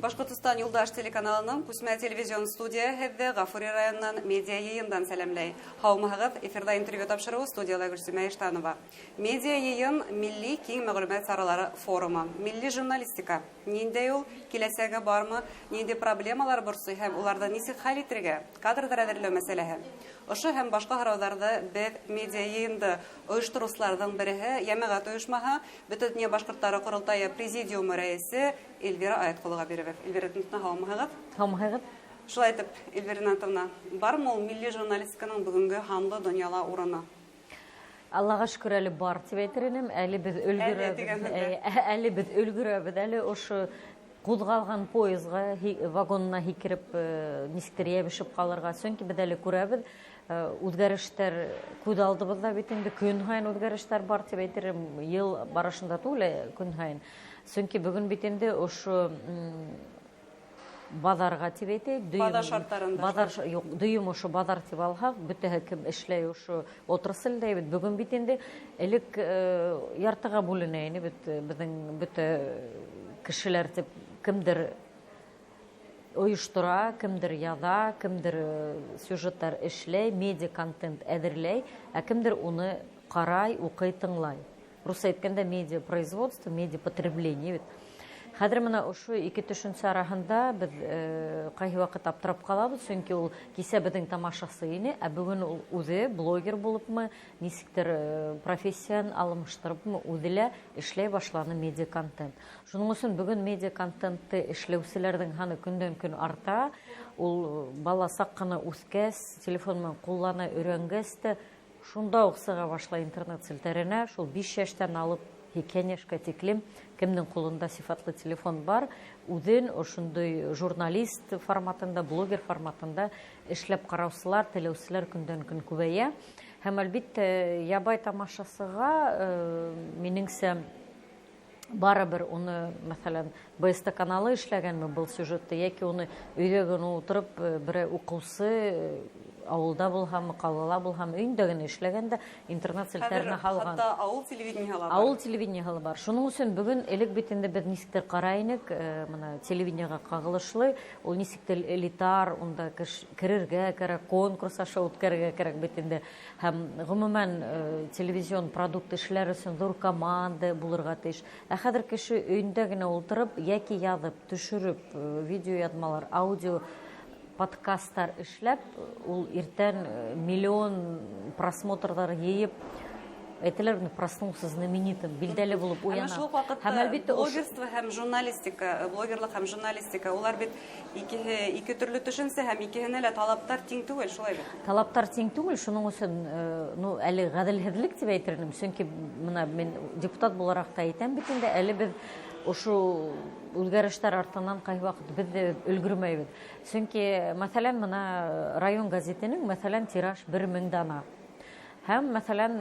Башҡортостан Юлдаш телеканалының күсмә телевизион студияһы һеҙҙе Ғафури районынан медиа йыйындан сәләмләй. Һаумыһығыҙ, эфирҙа интервью тапшырыуы, студияла Гөлсөмә Иштанова. Медиа йыйын — милли киң мәғлүмәт саралары форумы. Милли журналистика ниндәй ул, киләсәге бармы, ниндәй проблемалар борсой һәм уларҙы нисек хәл итергә, кадрҙар әҙерләү мәсьәләһе. Ошо һәм башҡа һорауҙарҙы беҙ медиа йыйынды ойоштороусыларҙың береһе, йәмәғәт ойошмаһы Бөтә донъя башҡорттары ҡоролтайы президиумы рәйесе Эльвира Аятҡолова бирәбеҙ. Эльвира Ринатовна, һаумыһығыҙ! Һаумыһығыҙ! Шулай итеп, Эльвира Ринатовна, бармы ул милли журналистиканың бөгөнгө һанлы донъяла урыны? Аллаға шөкөр, әле бар тип әйтер инем. Әле беҙ өлгөрәбеҙ. Тигән һүҙҙе. Әле беҙ өлгөрәбеҙ, әле ошо ҡуҙғалған поездға, вагонына һикереп, нисектер йәбешеп ҡалырға. Сөнки беҙ әле күрәбеҙ, үҙгәрештәр күҙ алдыбыҙҙа бит инде, көн һайын үҙгәрештәр бар тип әйтер инем, йыл барышында түгел, көн һайын. Сөнки бөгөн бит инде ошо баҙарға тип әйтәйек, дөйөм, Баҙар шарттарында. Баҙар юҡ, дөйөм ошо баҙар тип алһаҡ, бөтәһе кем эшләй ошо отраслдә бит. Бөгөн бит инде элек яртыға бүленә ине бит, беҙҙең бөтә кешеләр тип, кемдер ойоштора, кемдер яҙа, кемдер сюжеттар эшләй, медиа контент әҙерләй, ә кемдер уны ҡарай, уҡый, тыңлай. Русса әйткәндә, медиа производство, медиа потребление бит. Хәҙер мына ошо ике төшөнсә араһында беҙ ҡайһы ваҡыт аптырап ҡалабыҙ, сөнки ул кисә беҙҙең тамашасы ине, ә бөгөн ул үҙе блогер булыпмы, нисектер профессияны алмаштырыпмы, үҙе лә эшләй башланы медиа контент. Шуның өсөн бөгөн медиа контентты эшләүселәрҙең һаны көндән көн арта. Ул бала саҡ ҡына үҫкәс, телефон менән ҡуллана өйрәнгәс тә, шунда уҡ сыға башлай интернет селтәренә, шул 5 йәштән алып 80 йәшкә тиклем кемдең ҡулында сифатлы телефон бар, үҙен ошондай журналист форматында, блогер форматында эшләп ҡараусылар, теләүселәр көндән көн күбәйә. Һәм әлбиттә, ябай тамашасыға, минеңсә, барыбер уны, мәҫәлән, БСТ каналы эшләгәнме был сюжетты, йәки уны өйҙә генә ултырып, берәй уҡыусы, ауылда булһамы, ҡалала булһамы, өйөндә генә эшләгән дә интернет селтәренә Хәҙер һалған. Хатта ауыл телевидениеһы ла бар. Ауыл телевидениеһы ла бар. Шуның өсөн бөгөн элек бит инде беҙ нисектер ҡарай инек, мына телевидениеға ҡағылышлы, ул нисектер элитар, унда керергә кәрәк, конкурс аша үткәрергә кәрәк бит инде. Һәм ғөмүмән, телевизион продукт эшләр өсөн ҙур команда булырға тейеш. Ә хәҙер кеше өйөндә генә ултырып, йәки яҙып, төшөрөп, видео яҙмалар, аудио подкасттар эшләп, ул иртән миллион просмотрҙар йыйып, әйтәләр бит, проснулся знаменитым, билдәле булып Әммә уяна. шул уҡ ваҡытта Һәм әлбиттә блогерство һәм журналистика, блогерлыҡ һәм журналистика, улар бит икеһе ике төрлө төшөнсә һәм икеһенә лә талаптар тиң түгел, шулай бит? Талаптар тиң түгел, шуның өсөн әле ғәҙелһеҙлек тип әйтер инем, сөнки мына мин депутат булараҡ та әйтәм бит инде, әле беҙ ошо үҙгәрештәр артынан ҡайһы ваҡыт беҙ ҙә өлгөрмәйбеҙ. Сөнки, мәҫәлән, мына район гәзитенең, мәҫәлән, тираж 1000 дана. Һәм, мәҫәлән,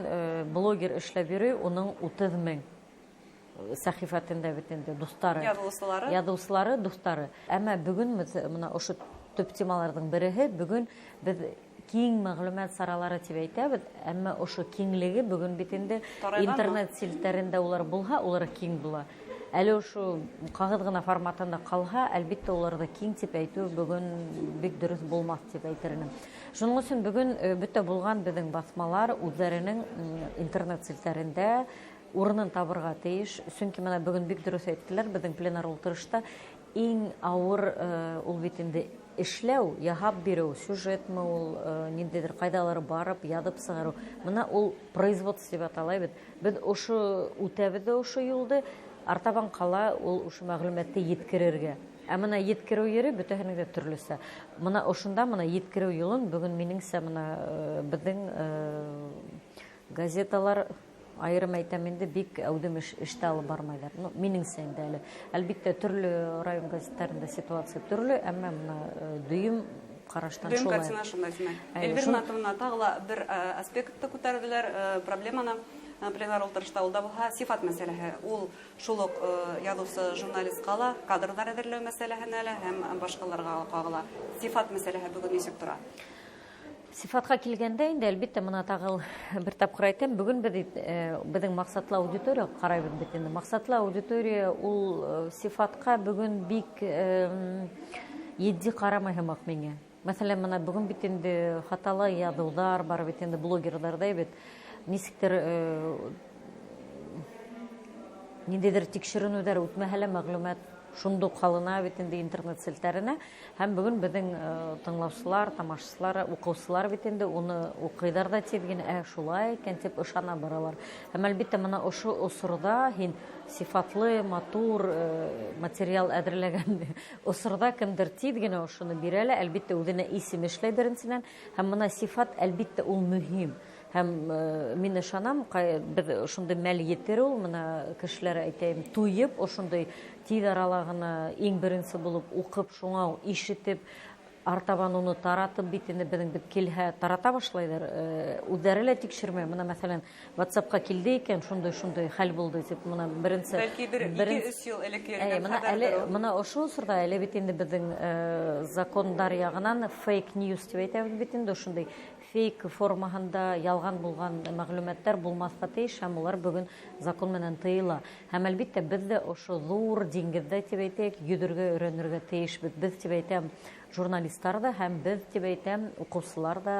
блогер эшләп йөрөй, уның 30 000 сәхифәтендә бит инде дуҫтары. Яҙыусылары. Яҙыусылары, дуҫтары. Әммә бөгөн беҙ мына ошо төп темаларҙың береһе, бөгөн беҙ киң мәғлүмәт саралары тип әйтәбеҙ, әммә ошо киңлеге бөгөн бит инде Тарайғанмы? интернет селтәрендә улар булһа, улар киң була. Әле ошо ҡағыҙ ғына форматында ҡалһа, әлбиттә, уларҙы киң тип әйтеү бөгөн бик дөрөҫ булмаҫ тип әйтер инем. Шуның өсөн бөгөн, бөтә булған беҙҙең баҫмалар үҙҙәренең, интернет селтәрендә урынын табырға тейеш. Сөнки мына бөгөн бик дөрөҫ әйттеләр беҙҙең пленар ултырышта, иң ауыр, ул бит инде эшләү, яһап биреү, сюжетмы ул, ниндәйҙер ҡайҙалыр барып яҙып сығарыу. Мына ул производство тип атала бит. Беҙ ошо үтәбеҙ ҙә ошо юлды, артабан ҡала ул ошо мәғлүмәтте еткерергә. Ә мына еткереү ере бөтәһенең дә төрлөсә. Мына ошонда мына еткереү юлын бөгөн минеңсә мына, беҙҙең, газеталар, айырым әйтәм инде, бик әүҙем эштә алып бармайҙар. Минеңсә инде әле. Әлбиттә, төрлө район газеттәрендә ситуация төрлө, әммә мына, дөйөм ҡараштан Дөйөм шулай. картина шундай, тимәк. Әйе, Эльвира Ринатовна, тағы ла бер аспектты күтәрҙеләр, проблеманы, пленар ултырышта, ул да булһа сифат мәсьәләһе. Ул шул уҡ, яҙыусы журналистҡа ла, кадрҙар әҙерләү мәсьәләһенә лә һәм башҡаларға ҡағыла. Сифат мәсьәләһе бөгөн нисек тора? Сифатҡа килгәндә инде, әлбиттә, мына тағы бер тапҡыр әйтәм, бөгөн беҙ беҙҙең маҡсатлы аудитория ҡарайбыҙ бит инде. Маҡсатлы аудитория ул сифатҡа бөгөн бик етди ҡарамай һымаҡ миңә. Мәҫәлән, мына бөгөн бит инде хаталы яҙыуҙар бар бит инде блогерҙарҙа бит. Нисектер ниндәйҙер тикшеренеүҙәр үтмәһә лә мәғлүмәт шундуҡ һалына бит инде интернет селтәренә. Һәм бөгөн беҙҙең тыңлаусылар, тамашасылар, уҡыусылар бит инде уны уҡыйҙар ҙа тиҙ генә, шулай икән тип ышана баралар. Һәм әлбиттә мына ошо осорҙа һин сифатлы, матур материал әҙерләгән осорҙа кемдер тиҙ генә ошоно бирә лә, әлбиттә үҙенә исем эшләй беренсенән. Һәм мына сифат әлбиттә ул мөһим. Һәм мин ышанам, беҙ ошондай мәл етер ул, мына кешеләр әйтәйем, туйып, ошондай тиҙ арала ғына иң беренсе булып уҡып, шуңа ишетеп, артабан уны таратып бит инде беҙҙең бит килһә тарата башлайҙар, үҙҙәре лә тикшермәй. Мына мәҫәлән, WhatsApp-ҡа килде икән, шундай-шундай хәл булды тип, мына беренсе Бәлки бер ике-өс йыл элек йөрөгән хәбәрҙер ул. Мына ошо осорҙа әле бит инде беҙҙең закондар яғынан fake news тип әйтәбеҙ бит инде, ошондай фейк формаһында ялған булған мәғлүмәттәр булмаҫҡа тейеш, һәм улар бөгөн закон менән тыйыла. Һәм әлбиттә беҙ ҙә ошо ҙур диңгеҙҙә тип әйтәйек, йөҙөргә өйрәнергә тейешбеҙ. Беҙ тип әйтәм, журналисттар ҙа, һәм беҙ тип әйтәм, уҡыусылар ҙа,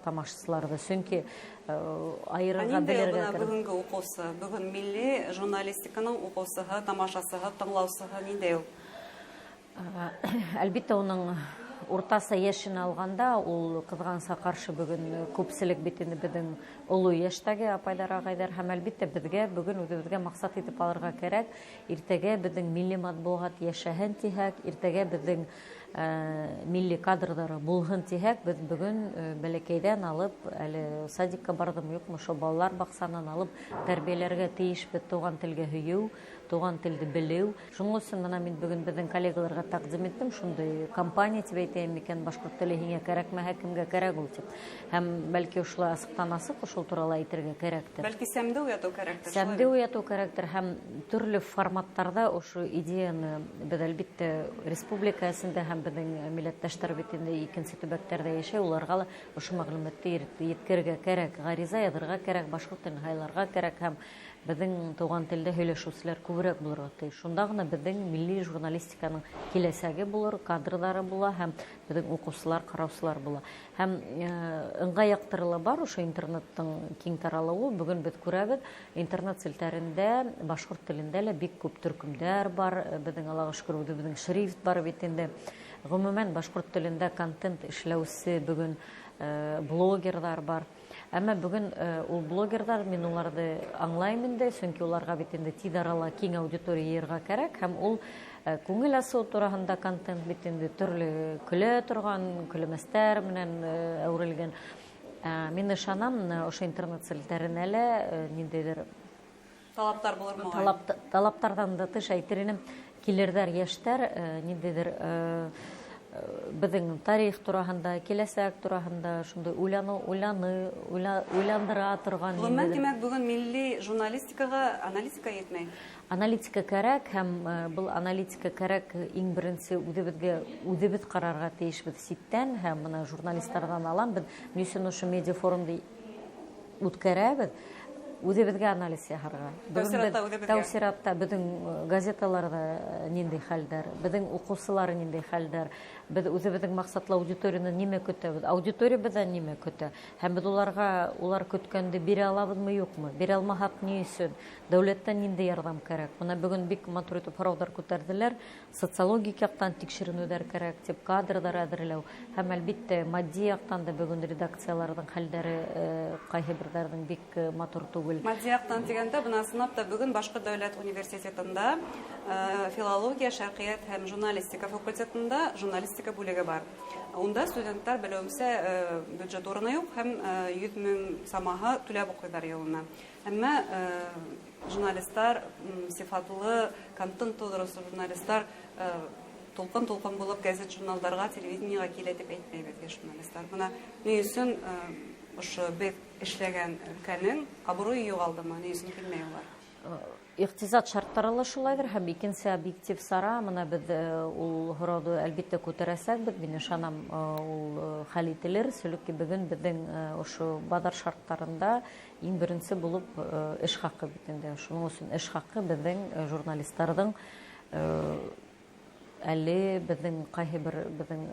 тамашасылар ҙа. Сөнки айырырға Ниндәй белергә бына кәрәк. Бөгөнгө уҡыусы, бөгөн милли журналистиканың уҡыусыһы, тамашасыһы, тыңлаусыһы ниндәй ул? Әлбиттә, уның уртаса йәшен алғанда, ул ҡыҙғанса ҡаршы бөгөн күпселек бит инде беҙҙең оло йәштәге апайҙар, ағайҙар, һәм әлбиттә беҙгә бөгөн үҙебеҙгә маҡсат итеп алырға кәрәк. Иртәгә беҙҙең милли матбуғат йәшәһен тиһәк, иртәгә беҙҙең милли кадрҙары булһын тиһәк, беҙ бөгөн бәләкәйҙән алып, әле садикка барҙым юҡмы, шул балалар баҡсанан алып тәрбиәләргә тейешбеҙ туған телгә һөйөү, туған телде белеү. Шуның өсөн мына мин бөгөн беҙҙең коллегаларға тәҡдим иттем, шундай компания тип әйтәйем микән, башҡорт теле һиңә кәрәкмәһә, кемгә кәрәк ул тип. Һәм бәлки ошолай асыҡтан асыҡ ошол турала әйтергә кәрәктер. Бәлки сәмде уятыу кәрәктер, шулай Сәмде бит? уятыу кәрәктер, һәм төрлө форматтарҙа ошо идеяны беҙ әлбиттә республика эсендә һәм беҙҙең милләттәштәр бит инде икенсе төбәктәрҙә йәшәй, уларға ла ошо мәғлүмәтте еткерергә кәрәк, ғариза яҙырға кәрәк, башҡорт телен һайларға кәрәк, һәм беҙҙең туған телдә һөйләшеүселәр күберәк булырға тейеш. Шунда ғына беҙҙең милли журналистиканың киләсәге булыр, кадрҙары була, һәм беҙҙең уҡыусылар, ҡараусылар була. Һәм ыңғай яҡтары ла бар ошо интернеттың киң таралыуы. Бөгөн беҙ күрәбеҙ, интернет селтәрендә башҡорт телендә лә бик күп төркөмдәр бар. Беҙҙең, Аллаға шөкөр, үҙебеҙҙең шрифт бар бит инде. Ғөмүмән, башҡорт телендә контент эшләүсе бөгөн блогерҙар бар. Әммә бөгөн ул блогерҙар, мин уларҙы аңлайым инде, сөнки уларға бит инде тиҙ арала киң аудитория йыйырға кәрәк, һәм ул күңел асыу тураһында контент бит инде төрлө көлә торған, көлөмәстәр менән әүерелгән. Мин ышанам, менә ошо интернет селтәренә лә ниндәйҙер талаптар булыр моғай. Талаптарҙан да тыш әйтер инем, килерҙәр йәштәр, ниндәйҙер беҙҙең тарих тураһында, киләсәк тураһында шундай уйландыра торған Ғөмүмән, ниндәйҙер. тимәк, бөгөн милли журналистикаға аналитика етмәй. Аналитика кәрәк, һәм был аналитика кәрәк иң беренсе үҙебеҙ ҡарарға тейешбеҙ ситтән, һәм бына журналистарҙан алам, беҙ ни өсөн ошо медиафорумды үткәрәбеҙ? Үҙебеҙгә анализ яһарға. Тәү Бөгөн сиратта беҙ үҙебеҙгә. Тәү сиратта беҙҙең газеталарҙа ниндәй хәлдәр, беҙҙең уҡыусылар ниндәй хәлдәр, беҙ үҙебеҙҙең маҡсатлы аудиторияны нимә көтәбеҙ, аудитория беҙҙән нимә көтә, һәм беҙ улар көткәнде бирә алабыҙмы, юҡмы, бирә алмаһаҡ ни өсөн, дәүләттән ниндәй ярҙам кәрәк. Бына бөгөн бик матур итеп һорауҙар күтәрҙеләр, социологик яҡтан тикшеренеүҙәр кәрәк тип, кадрҙар әҙерләү, һәм әлбиттә матди яҡтан да бөгөн редакцияларҙың хәлдәре ҡайһы берҙәренең бик матур түгел. Матди яҡтан тигәндә, бына ысынлап та бөгөн Башҡорт дәүләт университетында филология, шәрҡиәт һәм журналистика факультетында журналистика бүлеге бар. Унда студенттар, белеүемсә, бюджет урыны юҡ һәм йөҙ мең самаһы түләп уҡыйҙар йылына. Әммә журналисттар, сифатлы контент тыуҙырыусы журналисттар тулҡын-тулҡын булып газет, журналдарға, телевидениеға килә тип әйтмәйбеҙ йәш журналисттар. Бына ни өсөн ошо беҙ эшләгән өлкәнең абруйы юғалдымы, ни өсөн килмәй улар? Иҡтисад шарттары ла шулайҙыр, һәм икенсе объектив сара, мына беҙ ул һорауҙы әлбиттә күтәрәсәкбеҙ, мин ышанам, ул хәл ителер, сөнки бөгөн беҙҙең ошо баҙар шарттарында иң беренсе булып эш хаҡы бит инде. Шуның өсөн эш хаҡы беҙҙең журналистарҙың әле беҙҙең ҡайһы бер беҙҙең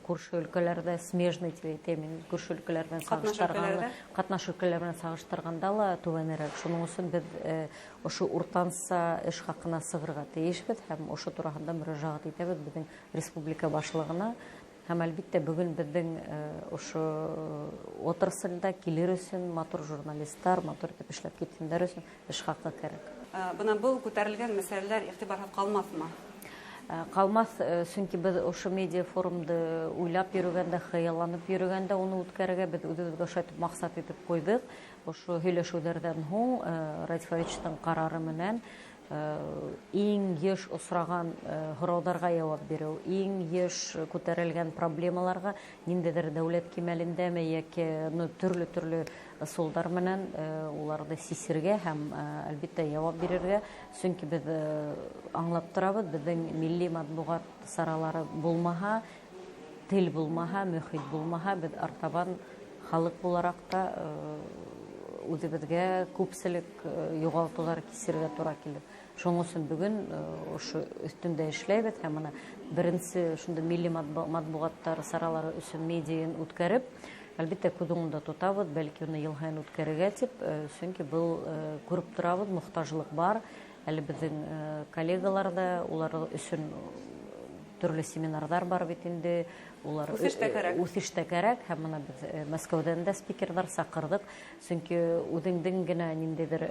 күрше өлкәләрҙә смежный тип әйтәйем мин, күрше өлкәләр менән сағыштырғанда, ҡатнаш өлкәләр менән сағыштырғанда ла түбәнерәк. Шуның өсөн беҙ ошо уртанса эш хаҡына сығырға тейешбеҙ һәм ошо тураһында мөрәжәғәт итәбеҙ беҙҙең республика башлығына. Һәм әлбиттә бөгөн беҙҙең ошо отрасльдә килер өсөн матур журналисттар, матур итеп эшләп китһендәр өсөн эш хаҡы кәрәк. Бына был күтәрелгән мәсьәләләр иғтибарһыҙ ҡалмаҫмы? Ҡалмаҫ, сөнки беҙ ошо медиа форумды уйлап йөрөгәндә, хыялланып йөрөгәндә уны үткәрергә беҙ үҙебеҙгә ошо итеп маҡсат итеп ҡуйҙыҡ. Ошо һөйләшеүҙәрҙән һуң Радий Фәритовичтың ҡарары менән иң йыш осраған һорауҙарға яуап биреү, иң йыш күтәрелгән проблемаларға ниндәйҙер дәүләт кимәлендәме йәки төрлө-төрлө ысулдар менән уларҙы сисергә һәм әлбиттә яуап бирергә, сөнки беҙ аңлап торабыҙ, беҙҙең милли матбуғат саралары булмаһа, тел булмаһа, мөхит булмаһа, беҙ артабан халыҡ булараҡ та үҙебеҙгә күпселек юғалтыуҙар кисерергә тура килер. Шуның өсөн бөгөн ошо өҫтөндә эшләйбеҙ һәм бына беренсе шунда милли матбуғаттар саралары өсөн медиа үткәреп, әлбиттә күҙ уңында тотабыҙ, бәлки уны йыл һайын үткәрергә тип, сөнки был күреп торабыҙ, мохтажлыҡ бар. Әле беҙҙең коллегалар да улар өсөн төрлө семинарҙар бар бит инде, улар үҫеш тә кәрәк. Үҫеш тә кәрәк, һәм бына беҙ Мәскәүҙән дә спикерҙар саҡырҙыҡ, сөнки үҙеңдең генә ниндәйҙер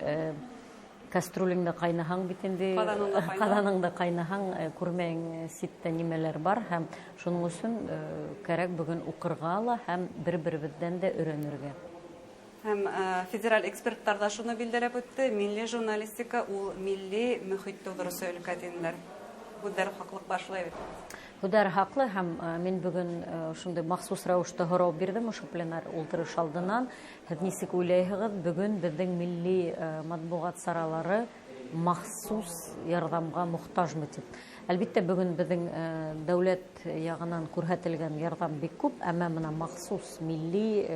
кастрюлеңдә ҡайнаһаң бит инде, ҡаҙаныңда ҡайнаһаң, күрмәйең ситтә нимәләр бар, һәм шуның өсөн кәрәк бөгөн уҡырға ла һәм бер-беребеҙҙән дә өйрәнергә. Һәм федераль эксперттар ҙа шуны билдәләп үтте, милли журналистика ул милли мөхит тыуҙырыусы өлкә тинеләр. Һүҙҙәре хаҡлыҡ бар шулай бит. Һүҙҙәре хаҡлы, һәм мин бөгөн шундай махсус рәүештә һорау бирҙем ошо пленар ултырыш алдынан. Һеҙ нисек уйлайһығыҙ, бөгөн беҙҙең милли матбуғат саралары махсус ярҙамға мохтажмы тип. Әлбиттә, бөгөн беҙҙең дәүләт яғынан күрһәтелгән ярҙам бик күп, әммә бына махсус милли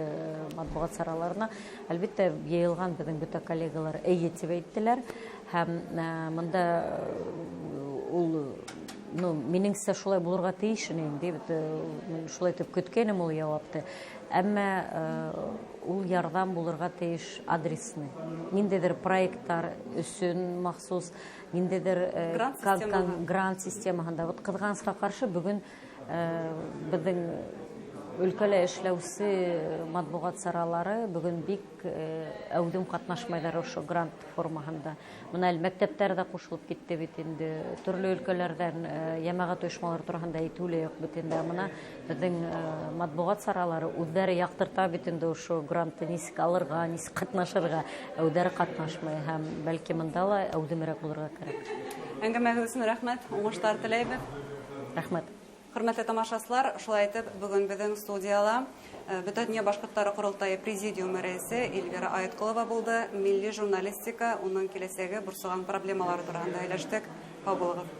матбуғат сараларына әлбиттә йыйылған беҙҙең бөтә коллегалар эйе тип әйттеләр. Һәм бында ул, ну, минеңсә шулай булырға тейеш инде, бит, мин шулай итеп көткәнем ул яуапты. Әммә ул ярҙам булырға тейеш адресный. Ниндәйҙер проекттар өсөн махсус, ниндәйҙер грант системаһында. Вот ҡыҙғанысҡа ҡаршы бөгөн беҙҙең өлкәлә эшләүсе матбуғат саралары бөгөн бик әүҙем ҡатнашмайҙар ошо грант формаһында. Бына әле мәктәптәр ҙә ҡушылып китте бит инде, төрлө өлкәләрҙән йәмәғәт ойошмалары тураһында әйтеү лә юҡ бит инде. Бына беҙҙең матбуғат саралары үҙҙәре яҡтырта бит инде ошо грантты нисек алырға, нисек ҡатнашырға, үҙҙәре ҡатнашмай, һәм бәлки бында ла әүҙемерәк булырға кәрәк. Әңгәмәгеҙ өсөн рәхмәт, уңыштар теләйбеҙ. Рәхмәт. Хөрмәтле тамашасылар, шулай итеп, бөгөн беҙҙең студияла Бөтә донъя башҡорттары ҡоролтайы президиумы рәйесе Эльвира Айытҡолова булды. Милли журналистика, уның киләсәге, борсоған проблемалары тураһында һөйләштек. Һау булығыҙ.